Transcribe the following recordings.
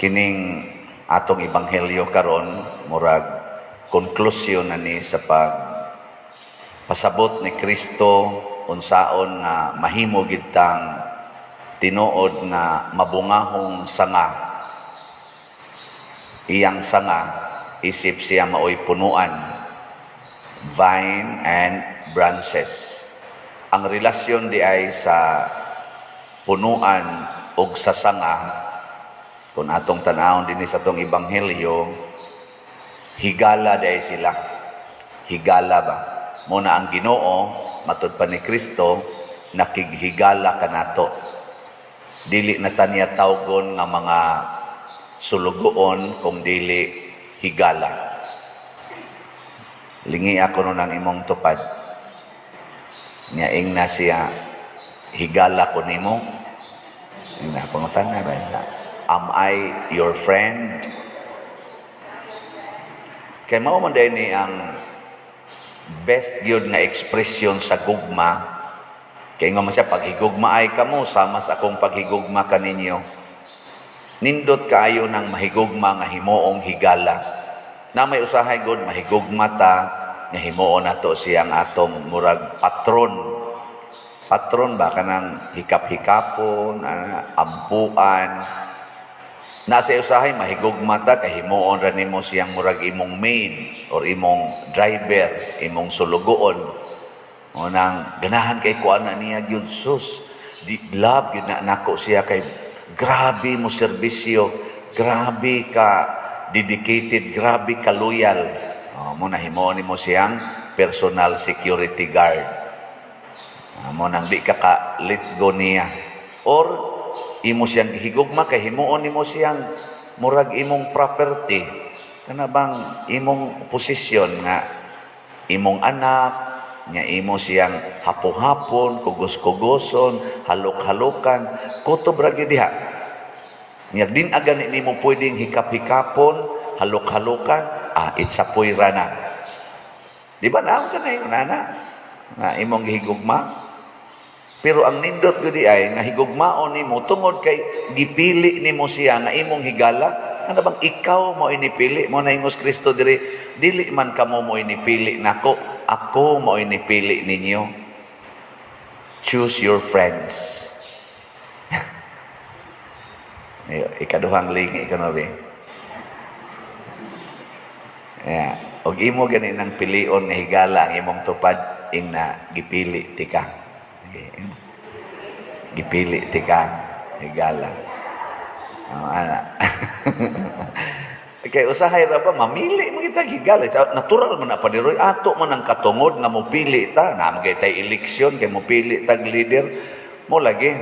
Kining atong ebanghelyo karon, murag konklusyon na ni sa pag pasabot ni Kristo unsaon nga mahimo gid tang tinuod nga mabungahong sanga. Iyang sanga isip siya maoy punuan, vine and branches. Ang relasyon di ay sa punuan ug sa sanga, kung atong tan-awon dinhi sa atong ebanghelyo, higala di ay sila. Higala ba? Mao na ang Ginoo, matud pa ni Kristo, nakighigala kanato. Dili na ta niya tawgon nga mga sulugoon, kung dili higala. Lingi ako nun ang imong tupad. Nya ingna siya, "Higala ko nimo?" Ingna, pangutana ba? "Am I your friend?" Kay mao man ni ang best gyud nga ekspresyon sa gugma. Kay ingon man siya, "Paghigugma ay kamo sama sa akong paghigugma kaninyo." Nindot kaayo ng mahigugma nga himuong higala. Na may usahay god mahigugma ta nga himuon nato siyang atong murag patron. Patron ba, kanang hikap-hikapon, ana, ampuan. Nasa usahay mahigugma ta kay himuon ra nimo siyang murag imong maid or imong driver, imong sulugoon. O nang ganahan kay kuan na niya gyud, sus. Di love gyud na nako siya kay grabe mo serbisyo, grabe ka dedicated, grabe ka loyal. O, mao na himuon nimo siyang personal security guard. Mao nang di ka ka let go niya. Or imo siyang higugma kay himuon nimo siyang murag imong property, kana bang imong posisyon nga imong anak nga imo siyang hapo-hapon, kugos-kugoson, halok-halokan, kutob ra gyud diha. Nya din agani nimo pwedeng hikap-hikapon, halok-halokan, itsapoy ra na. Di ba na sa na nana nga imong gihigugma? Pero ang nindot gud ay nga higugmaon nimo tungod kay gipili nimo siya nga imong higala. Kana bang ikaw mo inipili mo na ingos Kristo diri, "Dili man kamo mo inipili nako, ako mo inipili ninyo." Choose your friends. Ayo, ikaduhang lingi ka no be. Yeah. Og imo gani nang pilion nga higala ang imong tupad, ing na gipili tika. Okay. Gipili tika higala. Oh, ana. Kay usahay ra ba mamili mo kita higala. Natural man na pa diroy, ato man ang katungod nga mopili ta. Na magay tay eleksyon kay mopili tag leader mo lagi.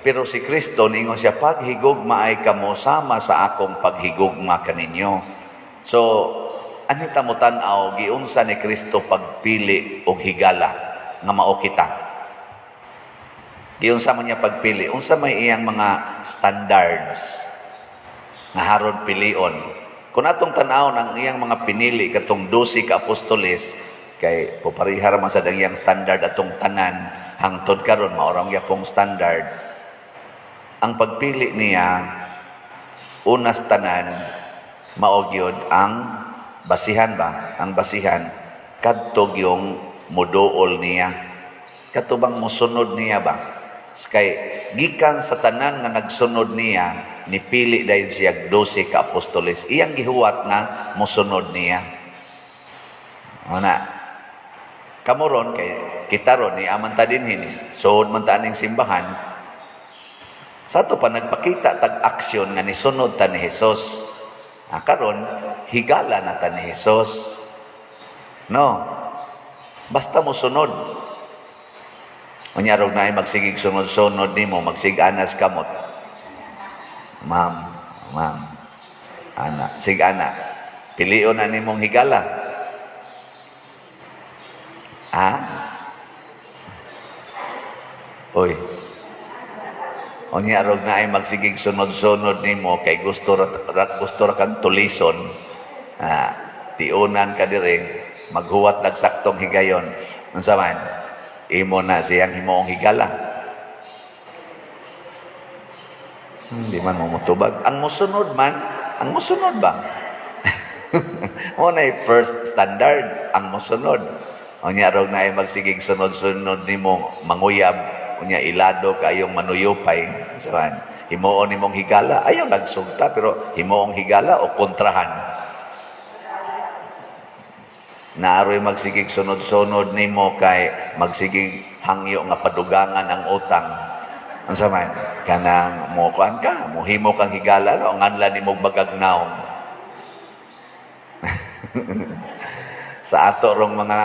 Pero si Kristo niingon siya, "Paghigugma ay kamo sama sa akong paghigugma kaninyo." So, ani ta mo tan-aw giunsa ni Kristo pagpili og higala nga mao kita. Giunsa man niya pagpili, unsa may iyang mga standards nga haron pilion? Kung atong tan-awon ang iyang mga pinili katong 12 ka apostoles, kay popariha ra man sad ang iyang standard atong tanan hangtod karon, mao ra gyapong standard. Ang pagpili niya, unas tanan, mao gyud ang basihan ba? Ang basihan kadto yung muduol niya. Kadto bang musunod niya ba? Kay gikan sa tanan nga nagsunod niya, nipili dayon siya 12 ka apostoles. Iyang gihuwat nga musunod niya. Ana. Kamo ron kay kita ron ni aman ta dinhi, suod man ta aning simbahan. Sa ato pa nagpakita tag aksyon nga nisunod ta ni Hesus. Ah, karon higala na ta ni Hesus. No. Basta mo sunod. Unya rog naay magsigig sunod-sunod nimo, magsiganas kamot. Ma'am, ma'am. Ana, sigana. Pilion na nimong higala. Ha? Oy. Unya rog naay magsigig sunod-sunod nimo kay gusto ra kang tulison. Ah, tiunan ka dire, maghuwat lag saktong higayon. Unsa man? Imo na siyang himuong higala. Hindi man mo mutubag. Ang musunod man, ang musunod ba? Mao na first standard, ang musunod. Unya rog na ay magsigig sunod-sunod nimo manguyab, unya ilado kayong manuyupay. Saban, himuon nimong higala, ayaw nagsugta pero himuong higala o kontrahan. Naaroy magsigig sunod-sunod nimo kay magsigig hangyo nga padugangan ang utang. Unsa man kanang mo kuan ka, mohimo kang higala no, nganlan nimo bagagnaw. Sa ato rong mga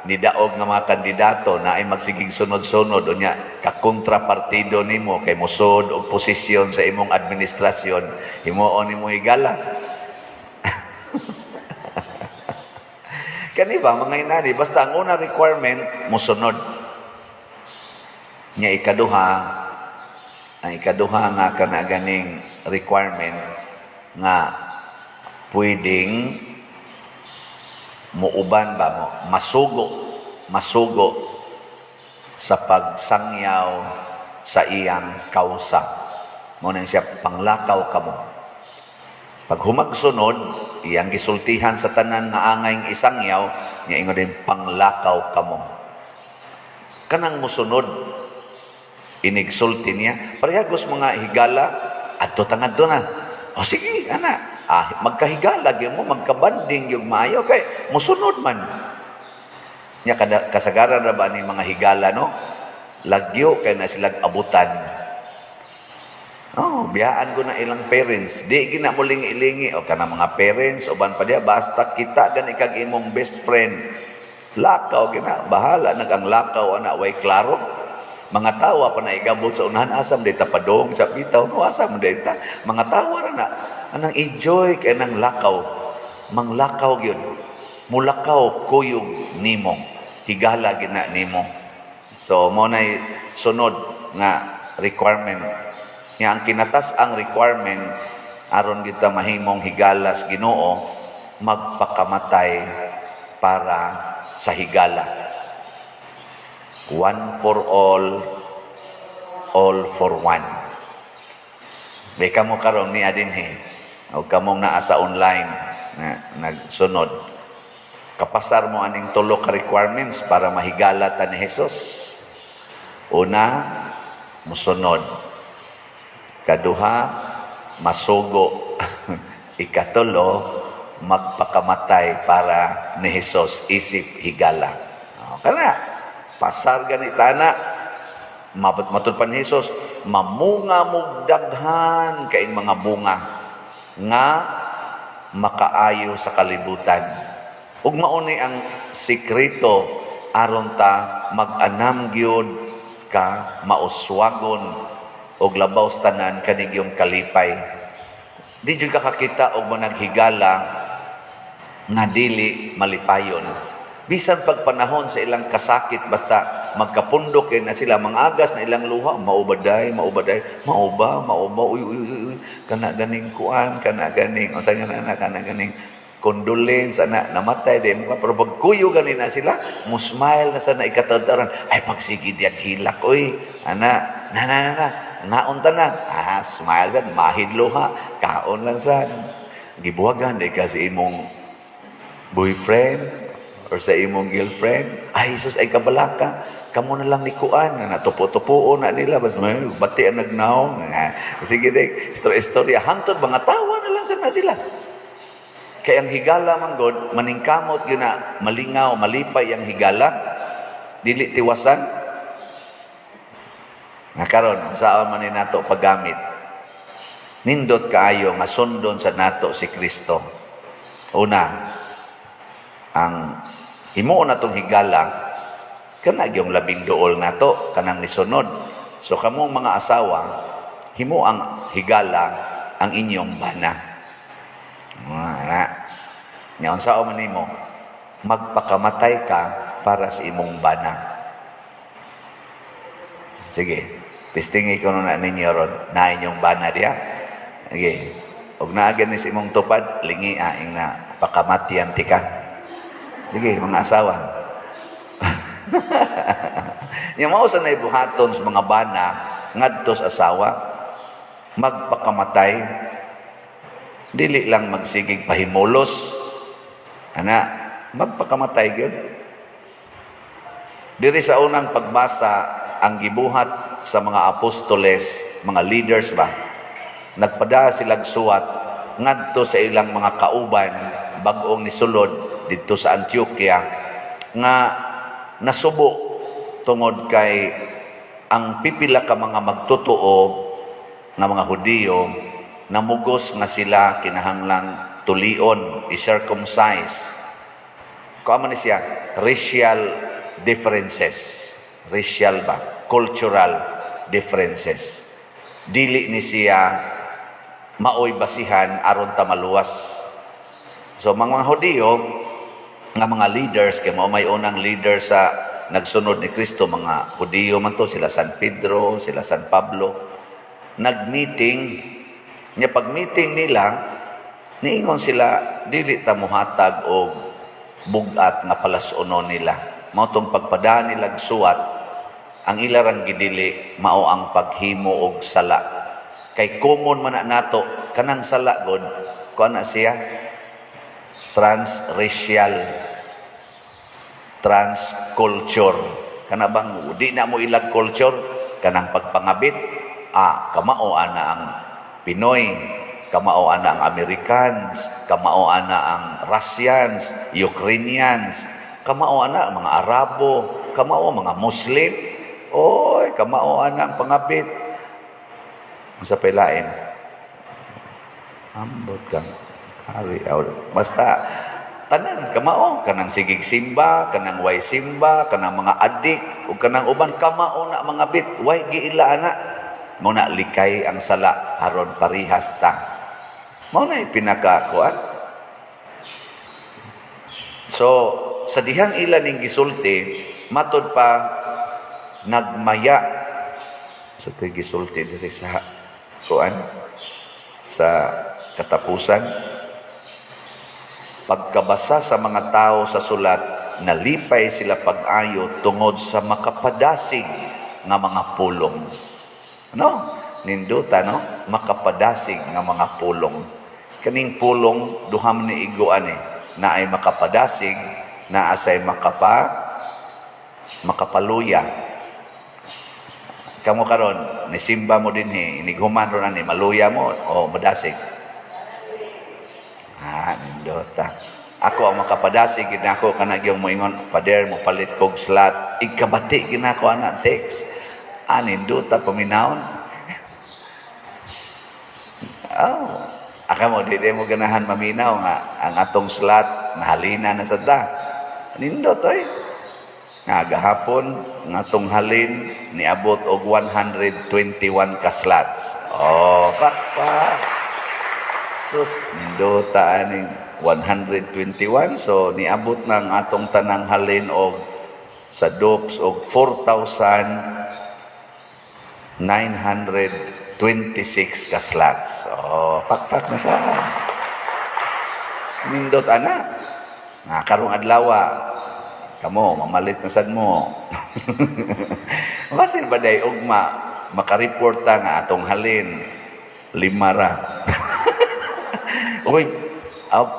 nidaog nga mga kandidato na ay magsigig sunod-sunod, unya kakontrapartido nimo kay mosud og posisyon sa imong administrasyon, himuon nimo higala. Kani ba mga inani, basta ang una requirement mosunod. Nya ikaduha, ang ikaduha nga kana ganing requirement nga pwedeng muuban ba mo, masugo, masugo sa pagsangyaw sa iyang kausa. Mo nang siya panglakaw kamo. Pag humagsunod, iyang gisultihan sa tanan nga angay isangyaw, niya ingon din panglakaw kamo. Kanang musunod, inigsulti niya, parehagos mga higala, adto tangadto na. O sige, ana, magkahigala gyud mo, magkabanding yung maayo kay musunod man. Nya kada kasagaran ra ba ni mga higala, no? Lagyo kay na silang abutan. Oh, biyaan ko na ilang parents. Di gina mo lingi-lingi o kana mga parents uban pa diya, basta kita gani kag imong best friend. Lakaw gina, bahala nag ang lakaw ana way klaro. Mga tawa pa na igabot sa unahan, asam day ta padong sa bitaw no, asam day ta. Mga tawa ra na anang enjoy kay nang lakaw. Manglakaw gyud. Mulakaw kuyog nimo. Higala gina nimo. So mo nay sunod nga requirement. Nga ang kinatas ang requirement aron kita mahimong higalas Ginoo, magpakamatay para sa higala. One for all for one. May kamo karon ni adinhi o kamong naa sa online na nagsunod. Kapasar mo aning tulo ka requirements para mahigala ta ni Jesus. Una, musunod. Kaduha, masugo. Ikatulo, magpakamatay para ni Jesus isip higala. O, kana, pasar ganita na, matud pa ni Jesus, mamunga mog daghan kaing mga bunga nga makaayo sa kalibutan. Ug mauni ang sikreto aron ta mag-anam gyud ka mauswagon og labaw sa tanan kanigyong kalipay. Di jud ka kakita og managhigala nga dili malipayon. Bisan pag panahon sa ilang kasakit, basta magkapundok kay na sila, mangagas na ilang luha, maubaday, maubaday, mauba, mauba, uy, uy, uy, uy, kana ganing kuan, kana ganing, unsa nga na, kana ganing condolence, ana, namatay, di mo ka, pero pag kuyo gani na sila, mo smile na sa na ikatadaran, ay, pagsige diyag hilak, uy, ana, na, na, na, na, ngaon ta na, smile sad, mahidlo ha, kaon lang sad, gibuwagan, di ka sa imong boyfriend, or sa imong girlfriend, ay, Jesus, ay kabalaka, kamo na lang ni kuan, na tupo-tupuo na nila, bati ang nagnaong, sige, di, istorya, hangtod, mga tawa na lang sana sila. Kaya ang higala man god, maningkamot yun na malingaw, malipay ang higala, dili tiwasan. Nga karon, saan man ni nato paggamit? Nindot kaayo nga sundon sa nato si Kristo. Una, ang himuon natong higala, kana gyung labing duol nato, kanang nisunod. So kamong mga asawa, himo ang higala ang inyong bana. Ana. Nya unsa man nimo? Magpakamatay ka para sa imong bana. Sige, testingi ko na ninyo ron, na inyong bana diya. Sige. Og naa gani sa imong tupad, lingi aing na pakamatian tika. Sige, mga asawa. Nya mao sa naibuhaton sa mga bana ngadto sa asawa. Magpakamatay, dili lang magsigig pahimulos ana, magpakamatay gyud. Diri sa unang pagbasa, ang gibuhat sa mga apostoles, mga leaders ba, nagpada silag suwat ngadto sa ilang mga kauban bag-ong nisulod didto sa Antioquia nga nasubo tungod kay ang pipila ka mga magtotoo nga mga Hudiyo namugos nga sila kinahanglang tulion, i-circumcise. Kuan man ni siya, racial differences. Racial ba? Cultural differences. Dili ni siya maoy basihan aron ta maluwas. So mga Hudiyo nga mga leaders, kay mao may unang leader sa nagsunod ni Kristo, mga Hudiyo man to, sila San Pedro, sila San Pablo, nag-meeting nya. Pag meeting nila, niingon sila, dili ta mohatag og bugat nga palas-unon nila. Mao tong pagpada nila suwat, ang ila rang gidili mao ang paghimo og sala, kay common man na nato kanang sala god. Kuan na siya, transracial, transculture. Kana bang di na mo ilag culture, kanang pagpangabit, kamao ana ang Pinoy, kamao ana ang Americans, kamao ana ang Russians, Ukrainians, kamao ana ang mga Arabo, kamao ang mga Muslim. Oy, kamao ana ang pangabit. Unsa pay lain? Ambot kang hari. Basta tanan kamao, kanang sigig simba, kanang way simba, kanang mga adik ug kanang uban, kamao na mga bit, way giila ana. Mao na likay ang sala aron parihas ta. Mao na pinaka kuan. So sa dihang ila ning gisulti, matod pa nagmaya sa to'y gisulti diri sa kuan, sa katapusan, pagkabasa sa mga tao sa sulat, nalipay sila pag-ayo tungod sa makapadasig nga mga pulong. No? Ninduta, no? Makapadasig nga mga pulong. Kaning pulong, duha man ni iguan eh. Naay makapadasig, naasay makapaluya. Kamo karon, nisimba mo dinhi, inighuman ron ani, maluya mo o madasig? Ah, nindota. Ako ang makapadasig gid nako kana gyung moingon, "Pader, mo palit kog slot." Ikabati gid nako ana text. Ah, nindota paminawon. Oh, aka mo di mo ganahan maminaw nga ang atong slot nahalina na sa ta. Nindot oy. Nga gahapon nga atong halin niabot og 121 ka slots. Oh, pakpak. Sus, nindota aning 121. So niabot na ang atong tanang halin og sa DOPS og 4,926 ka slots. Oh, pakpak na sa. Nindot ana. Nga karong adlaw, kamo mamalit na sad mo. Basin ba day ugma makareport ta nga atong halin lima ra. Uy,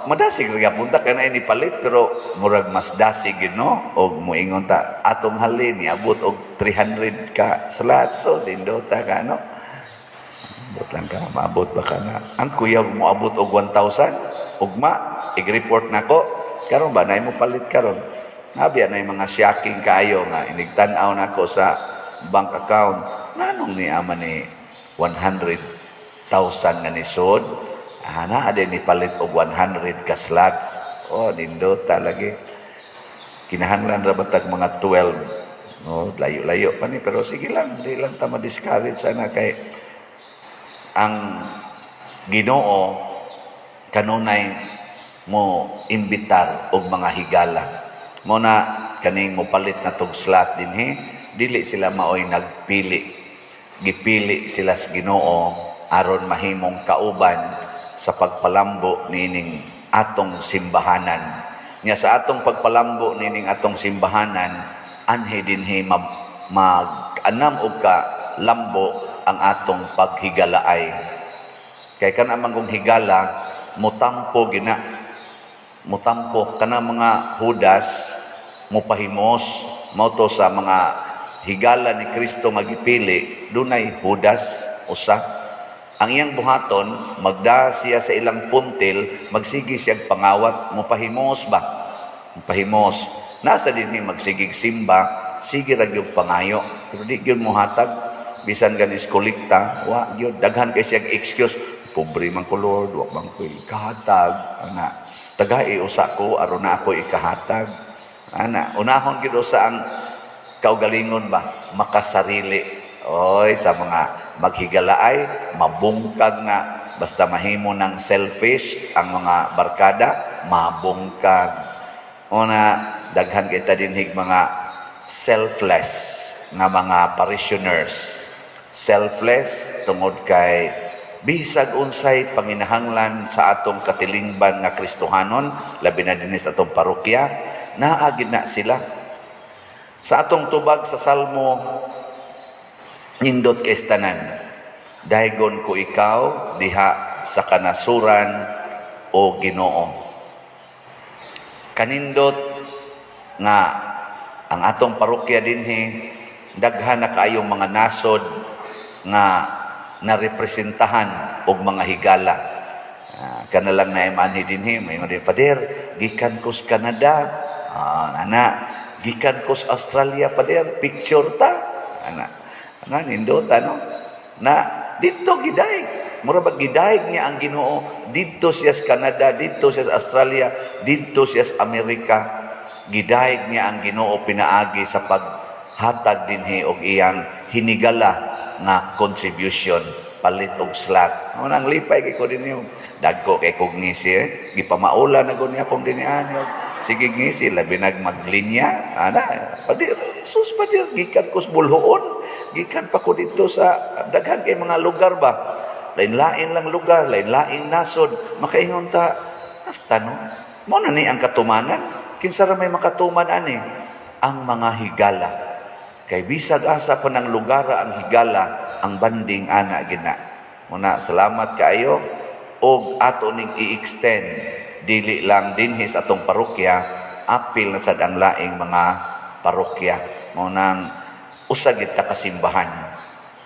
madasig ra gyapon ta kanay ni palit, pero murag mas dasig gid, no, og moingon ta atong halin niabot og 300 ka slots. So nindota ka, no? Abot lang ka, maabot ba ka na? Ang kuya mo abot og 1,000, ugma, ig-report nako. Karon ba, na mo palit karon? Nabiya na yung mga shocking kaayo nga inigtan-aw nako sa bank account. Nganong ni ama ni 100,000 nga nisod? Ah, naa din ni palit og 100 ka slots. Oh, nindota lagi. Kinahanglan ra ba tag mga 12? No, layo-layo pa ni, pero sige lang, di lang ta ma-discourage sana kay ang Ginoo kanunay mo imbitar og mga higala. Mo na kaning mopalit na tog slot dinhi, dili sila maoy nagpili. Gipili sila sa Ginoo aron mahimong kauban sa pagpalambo niining atong simbahanan. Nya sa atong pagpalambo niining atong simbahanan, anhi dinhi mag-anam og ka lambo. ang atong paghigalaay. Kay kana man kung higala, mutampo gina. Mutampo kana mga Judas, mupahimos. Mao to sa mga higala ni Kristo nga gipili, dunay Judas usa. Ang iyang buhaton, magda siya sa ilang puntil, magsige siya pangawat, mupahimos ba? Mupahimos. Nasa dinhi magsigig simba, sige ra gyud pangayo. Pero di gyud mohatag, bisan ganis kolekta, wa gyud, daghan kay siya excuse. "Pobre man ko, Lord, wa man ko ikahatag." Ana, "Tagai usa ko aron na ako ikahatag." Ana, unahon gyud usa ang kaugalingon ba, makasarili. Oy, sa mga maghigalaay, mabungkag na basta mahimo ng selfish ang mga barkada, mabungkag. Una, daghan kita dinhig mga selfless nga mga parishioners. Selfless tungod kay bisag unsay panginahanglan sa atong katilingban nga Kristohanon, labi na dinhi sa atong parokya, naa gid na sila. Sa atong tubag sa Salmo, nindot kay tanan. "Daygon ko ikaw diha sa kanasuran, o Ginoo." Kanindot nga ang atong parokya dinhi daghan na kaayong mga nasod nga narepresentahan og mga higala. Kana lang na imanhi dinhi, may mga din, "Father, gikan ko sa Canada." Ana, "Gikan ko sa Australia, Father, picture ta." Ana. Ana, nindota, no? Na dito giday. Mura ba gidayeg niya ang Ginoo didto siya sa Canada, didto siya sa Australia, didto siya sa Amerika. Gidayeg niya ang Ginoo pinaagi sa paghatag dinhi og iyang hinigala nga contribution palit og slot. Mo nang lipay kay ko dinhi. Dagko kay kog ngisi eh. Gipamaula na gud niya akong dinhi ani. Sige ngisi, labi nag maglinya. Ana, "Padir, sus padir, gikan ko sa Boljoon. Gikan pa ko dito sa daghan kay mga lugar ba. Lain-lain lang lugar, lain-laing nasod." Makaingon ta, hasta no. Mo na ni ang katumanan. Kinsa ra may makatuman ani? Ang mga higala. Kay bisag asa pa ng lugar ang higala, ang banding ana gina. Muna, salamat kaayo og ato ning i-extend dili lang dinhi sa atong parokya, apil na sad ang laing mga parokya. Mao nang usa gid ta kasimbahan.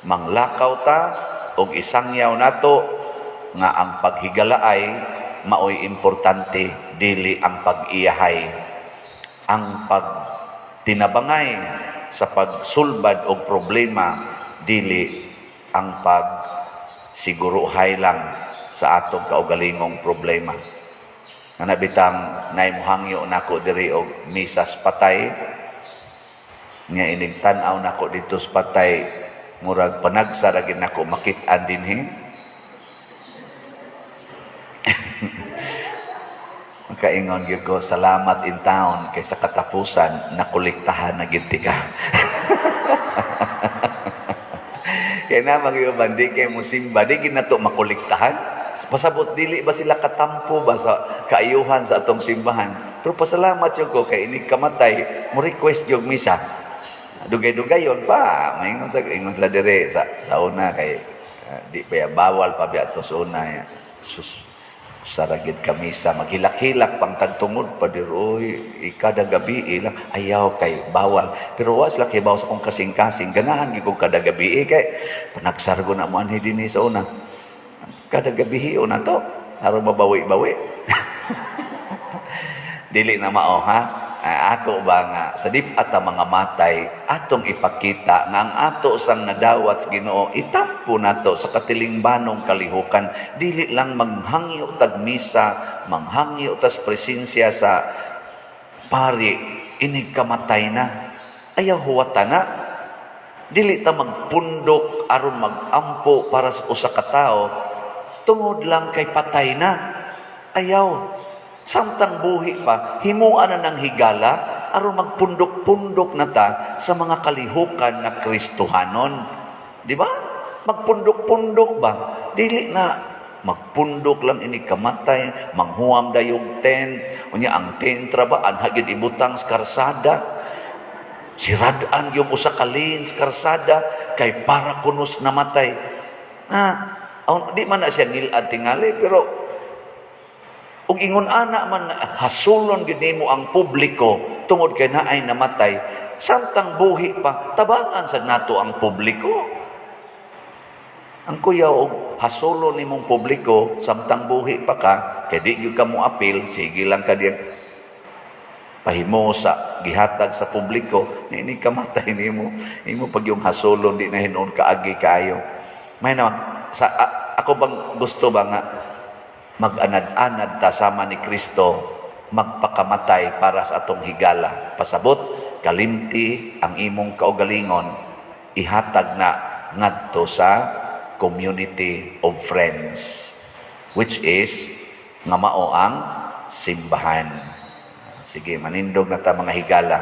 Manglakaw ta og isangyaw nato nga ang paghigalaay maoy importante, dili ang pag-iyahay. Ang pagtinabangay sa pagsulbad og problema, dili ang pagsiguruhay lang sa atong kaugalingong problema. Nga bitang nay mohangyo nako diri og misas patay nga inig tan-aw nako dito sa patay, murag panagsa ra gid nako makit-an dinhi. Makaingon gyud ko, "Salamat in town kay sa katapusan nakolektahan na gid tika." Kay na magyuban di kay musimba, di gid nato makolektahan. Pasabot dili ba sila katampo ba sa kaayuhan sa atong simbahan. Pero pasalamat jud ko kay inig kamatay mo request jud misa. Dugay-dugayon pa, maingon sa ingon sila dire sa una kay di pa ya, bawal pa biya to sa una ya. Sus, saragid kamisa, maghilak-hilak pang tagtungod pa dir, oy, ikada gabi ilang ayaw kay bawal, pero wa sila kay sa akong kasing-kasing ganahan gid ko kada gabi eh, kay panagsargo na mo anhi dinhi sa una, kada gabi na to aron mabawi-bawi. Dili na mao ha. Ah, ako ba nga sa dip-at ang mga matay atong ipakita nga ang ato sang nadawat sa Ginoo itampo nato sa katilingbanong kalihukan, dili lang manghangyo tag misa, manghangyo tas presensya sa pari inig kamatay na. Ayaw huwata na. Dili ta magpundok aron magampo para sa usa ka tawo tungod lang kay patay na. Ayaw. Samtang buhi pa, himuan na ng higala aron magpundok-pundok na ta sa mga kalihukan nga Kristohanon. Di ba? Magpundok-pundok ba? Dili na magpundok lang ini kamatay, manghuam dayog tent, unya ang tent ra ba anha gid ibutang sa karsada. Sirad-an yung usa ka lanes karsada kay para kunos namatay. Ah, di man na siya ngilad tingali, pero ug ingon ana man nga hasulon gyud nimo ang publiko tungod kay naay namatay, samtang buhi pa, tabangan sad nato ang publiko. Ang kuya og hasulon nimong publiko samtang buhi pa ka, kay di gyud ka mo apil, sige lang ka diyan pahimo sa gihatag sa publiko, ni kamatay nimo, imo pag yung hasulon, di na hinuon kaagi kayo. May na sa ako bang gusto ba nga mag-anad-anad ta sama ni Kristo magpakamatay para sa atong higala? Pasabot, kalimti ang imong kaugalingon, ihatag na ngadto sa community of friends, which is nga mao ang simbahan. Sige, manindog na ta, mga higala.